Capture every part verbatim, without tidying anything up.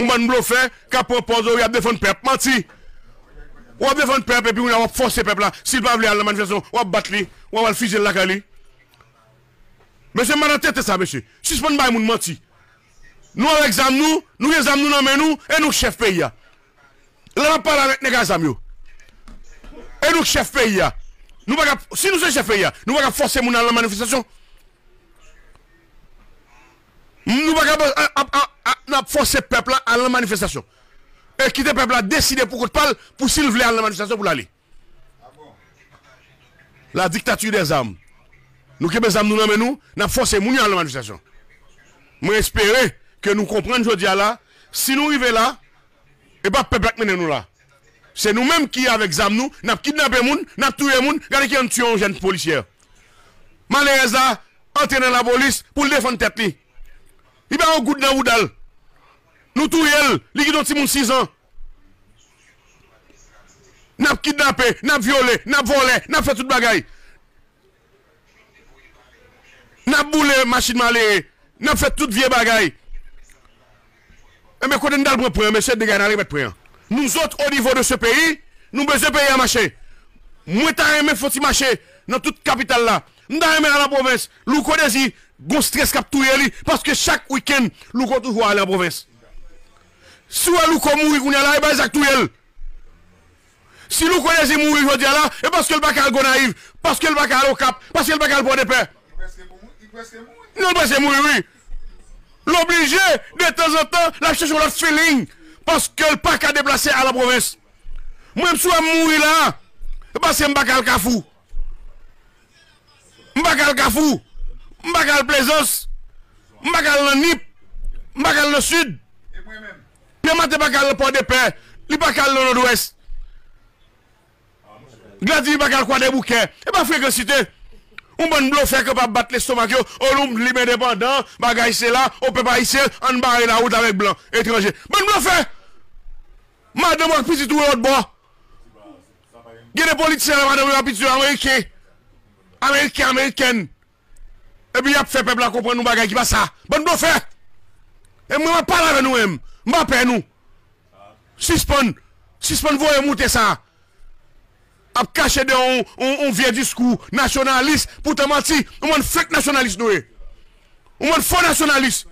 Yon bann blofè k ap pran pòz yo, y ap defann pèp. Manti. W ap defann pèp epi w ap fòse pèp la. Si l pa vle al nan manifestasyon, w ap bat li, w ap al fiziye l lakay li. Mesye, m pa nan tenten sa, mesye. Sispann bay moun manti. Nou avèk zam nou, nou gen zam nou nan men nou, e nou k chèf peyi a. La m ap pale avèk nèg a zam yo. E nou k chèf peyi a. Nou pa ka, si nou se chèf peyi a, nou pa ka fòse moun al nan manifestasyon. Nou pa ka ap, ap, ap, ap, n ap fòse pèp la al nan manifestasyon. E kite pèp la deside pou kont pa l, pou si l vle al nan manifestasyon pou l ale. La dictature des armes. Nou kenbe zam nou nan men nou, n ap fòse moun yo al nan manifestasyon. Mwen espere ke nou konprann jodi a la, si nou rive la, e pa pèp la k mennen nou la. Se nou menm ki avèk zam nou, n ap kidnape moun, n ap touye moun, gade ki jan n touye yon jèn polisyè. Malerèz la antre nan lapolis pou l defann tèt li. Li pa yon goud nan bouda l. Nou touye l, li kite yon timoun sis an. N ap kidnape, n ap vyole, n ap vòlè, n ap fè tout bagay. N ap boule machin malere, n ap fè tout vye bagay. Enben, kote n t al pran pwen an, mesye, degay n al remèt pwen an. Nous autres, au niveau de ce pays, nou bezwen peyi a mache. Mwen ta renmen fè yon ti mache nan tout kapital la. M ta renmen al an pwovens. Louko Dezi, gon strès k ap touye li, paske chak wikenn, Louko toujou ale an pwovens. Si w wè Louko mouri kounye a la, e pa sa k touye l. Si Louko Dezi mouri jodi a la, e paske l pa ka al Gonayiv, paske l pa ka al Okap, paske l pa ka al Pòdepè. Non, l prèske mouri, wi. L oblije, detanzantan, l ap chèche yon lòt feeling, paske l pa ka deplase al an pwovens. Mwen, si w wè m mouri la, e paske m pa ka al Kafou. M pa ka al Kafou. M pa ka al Plezans. M pa ka al nan Nip. M pa ka al nan Sid. Pierre Martin pa ka al nan Pòdepè. Li pa ka al nan Nòdwès. Gladys pa ka al Kwadèboukè. E pa frekansite. Yon bann blofè k ap bat lestomak yo. O, nou limen endepandan. Bagay se la. O, pèp ayisyen, ann bare lawout avèk blan, etranje. Bann blofè! Madanm w ak pitit ou lòt bò. Gen de politisyen la, madanm yo, pitit yo ameriken. Ameriken, amerikèn. Epi y ap fè pèp la konprann yon bagay ki pa sa. Bann blofè! E mwen, m ap pale avè nou menm. M pa pè nou. Sispann. Sispann voye moute sa. Ap kache dèyè yon, yon, yon vye diskou nasyonalis, poutan manti, yon bann fake nasyonalis nou ye. Yon bann fo nasyonalis.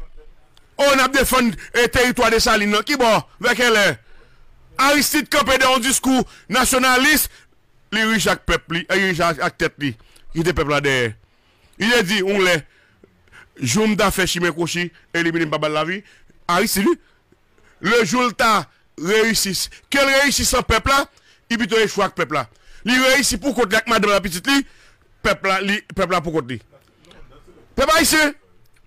O, n ap defann, e, teritwa Desalin nan. Ki bò? Vè kèlè? Aristide kanpe dèyè yon diskou nasyonalis, li rich ak pèp li, li rich ak, ak tèt li. Kite pèp la dèyè. Li te di, yon lè, jou m ta fè chimen kwochi, elimine m pa ba l lavi. Aristide, wi. Le jou l ta reyisi, ke l reyisi san pèp la, li pito echwe ak pèp la. Li reyisi pou kont li ak madanm l ak pitit li, pèp la, li, pèp la pou kont li. Pèp ayisyen,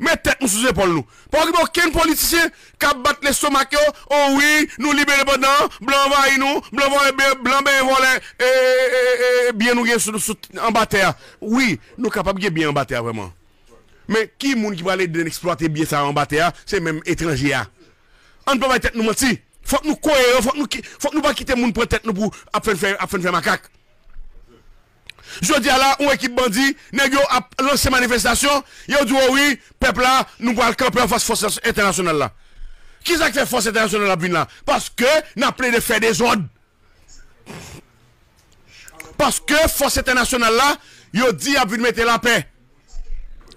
met tèt nou sou zepòl nou. Pa okipe okenn politisyen k ap bat lestomak yo, o wi, nou libe endepandan, blan anvayi nou, blan vòlè, blan benyen vòlè, e, e, e, e, e, byen nou gen sou, sou, anba tè a. Wi, nou kapab gen byen anba tè a vrèman. Men ki moun ki pral ede n eksplwate byen sa yo anba tè a? Se menm etranje a. Ann pa bay tèt nou manti. Fòk nou koyeran, fòk nou ki, fòk nou pa kite moun pran tèt nou pou ap fè n fè, ap fè n fè makak. Jodi a la, yon ekip bandi, nèg yo ap lanse manifestasyon, yo di, o wi, pèp la, nou pral kanpe anfas fòs entènasyonal la. Kisa k fè fòs entènasyonal ap vin la? Paske n ap plede fè dezòd. Paske fòs entènasyonal la, yo di y ap vin mete lapè.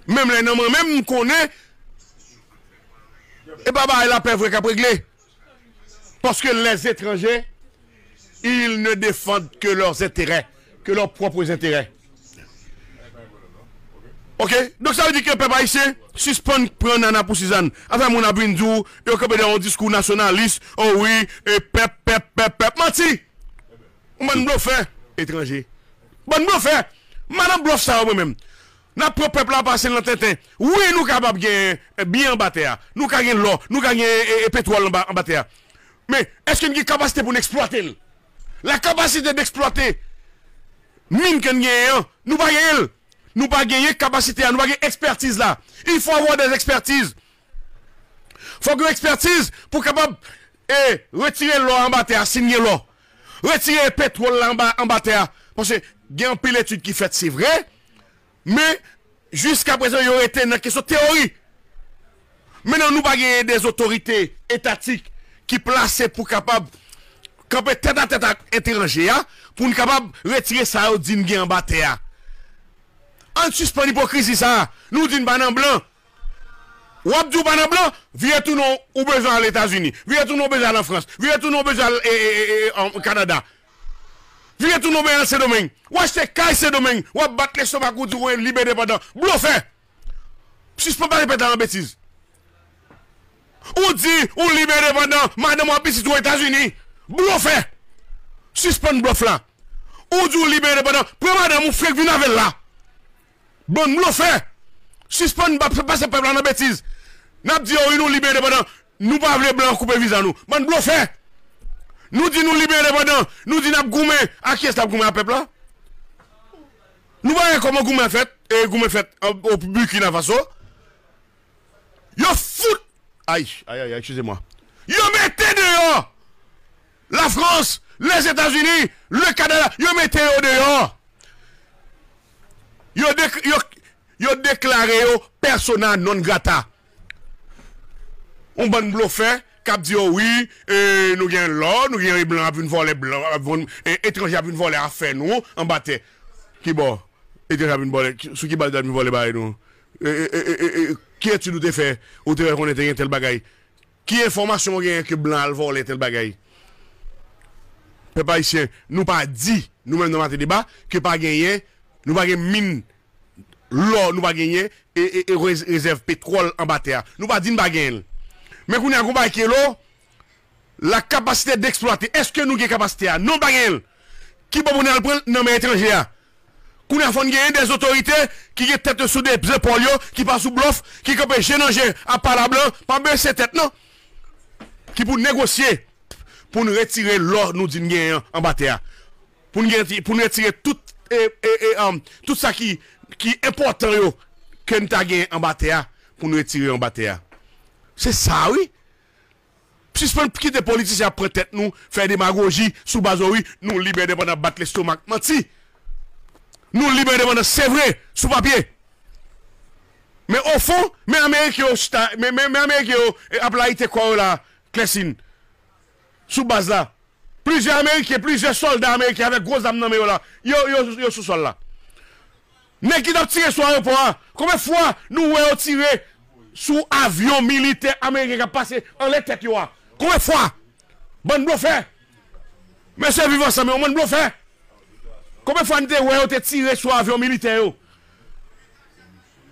Menm lè nan mwen menm, m konnen, e pa bagay lapè vre k ap regle. Paske les étrangers, ils ne défendent que leurs intérêts, que leurs propres intérêts. Oke? Donk, sa vle di ke pèp ayisyen, sispann pran nana pou sizann. Afè moun ap vin di w, yo kanpe nan yon diskou nasyonalis, o wi, e pèp, pèp, pèp, pèp. Manti! Yon bann blofè etranje. Bann blofè! Madan blòf sa yo, mwen menm. N ap pran pèp la, pase l nan tenten. Wi, nou kapab gen, e, byen anba tè a. Nou ka gen lò, nou ka gen, e, e, petwòl anba, anba tè a. Men, èske n gen kapasite pou n eksplwate l? La capacité d'exploiter min ke n genyen an, nou pa genyen l. Nou pa genyen kapasite a, nou pa gen ekspertiz la. Il faut avoir des expertises. Fòk gen ekspertiz pou kapab, e, retire lò anba tè a, si n gen lò. Retire petwòl la anba, anba tè a. Paske gen anpil etid ki fèt, se vre, men jiskaprezan, yo rete nan kesyon teyori. Men non, nou pa genyen de otorite etatik ki plase pou kapab kanpe tèt a tèt ak etranje a, pou n kapab retire sa yo di n gen anba tè a. Ann sispann ipokrizi sa a. Nou di n pa nan blan. W ap di w pa nan blan, vire tounen w bezwen al Etazini. Vire tounen w bezwen al an Frans. Vire tounen w bezwen al e, e, e, e, an Kanada. Vire tounen w bezwen al Sendomeng. W achte kay Sendomeng. W ap bat lestomak ou di w libe endepandan. Blofè! Sispann pase pèp la nan betiz. Ou di ou libe endepandan, madanm ou ak pitit ou Etazini. Blofè! Sispann blòf la. Ou di ou libe endepandan, pran madanm ou frenk vin avè l la. Bann blofè! Sispann ba- pase pèp la nan betiz. N ap di yo wi nou libe endepandan. Nou pa vle blan koupe viza nou. Bann blofè! Nou di nou libe endepandan. Nou di n ap goumen. A kiyès n ap goumen, a pèp la? Nou pa wè kòman goumen fèt? E goumen fèt o Burkina Faso. Yo fout. Ay, ay, ay, ay, excusez-moi. Yo mete deyò Lafrans, Lèzetazini, le Kanada, yo mete yo deyò. Yo, de, yo, yo deklare yo persona non grata. Yon bann blofè k ap di yo wi, e, nou gen lò, nou gen blan ap vin vòlè blan, ap vin, e, etranje ap vin vòlè afè nou anba tè. Kibò? Etranje ap vin vòlè, sou ki baz yo ap vin vòlè bagay nou? E, e, e, e, e, e, ki etid ou te fè? Ou te fè konnen te gen tèl bagay? Ki enfòmasyon w genyen ke blan al vòlè tèl bagay? Pèp ayisyen, nou pa di, nou menm nan Maten Deba, ke pa genyen, nou pa gen min lò, nou pa genyen, e, e, e rez- rezèv petwòl anba tè a. Nou pa di n pa genyen l. Men kounye a, gon bagay ki rele la capacité d'exploiter. Èske nou gen kapasite a? Non, pa genyen l. Ki bò pou n al pran l? Nan men etranje a. Kounye a, fò n genyen de otorite ki gen tèt yo sou de zepòl yo, ki pa sou blòf, ki kanpe je nan je, ap pale a blan, pa bese tèt non. Ki pou negosye, pou n retire lò nou di n genyen an anba tè a. Pou n gen, pou n retire tout, e, e, e, um, tout sa ki, ki enpòtan yo ke n ta genyen anba tè a, pou n retire yo anba tè a. Se sa, wi. Sispann kite politisyen ap pran tèt nou, fè demagoji sou baz yo, wi, nou libe endepandan, bat lestomak. Manti! Nou libe endepandan, se vre, sou papye. Men ofon, men Ameriken yo chita, men, men, men Ameriken yo, e, ap layite kò yo la, Klèsin. Sou baz la. Plizyè Ameriken, plizyè sòlda ameriken avèk gwo zam nan men yo la, yo, yo, yo sou sòl la. Nèg ki t ap tire sou ayewopò a, konbyen fwa nou wè yo tire sou avyon militè ameriken k ap pase anlè tèt yo a? Konbyen fwa? Bann blofè! Mesye Viv Ansanm yo, bann blofè! Konbyen fwa n te wè yo te tire sou avyon militè yo?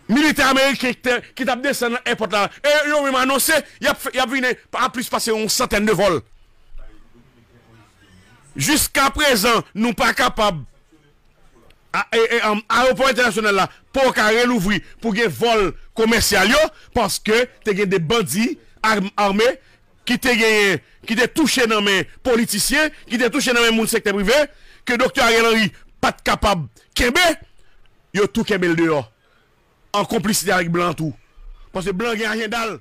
Militè ameriken ki te, ki t ap desann nan èpòt la. E yo menm anonse, y ap, y ap vini pa plis pase yon santèn de vòl. Jiskaprezan, nou pa kapab. A, e, e, um, ayewopò entènasyonal la poko ka relouvri pou gen vòl komèsyal yo, paske te gen de bandi am- ame ki te genyen, ki te touche nan men politisyen, ki te touche nan men moun sektè prive, ke Doktè Ariel Henry pa t kapab kenbe, yo tou kenbe l deyò. An konplisite avèk blan tou. Paske blan gen ajanda l.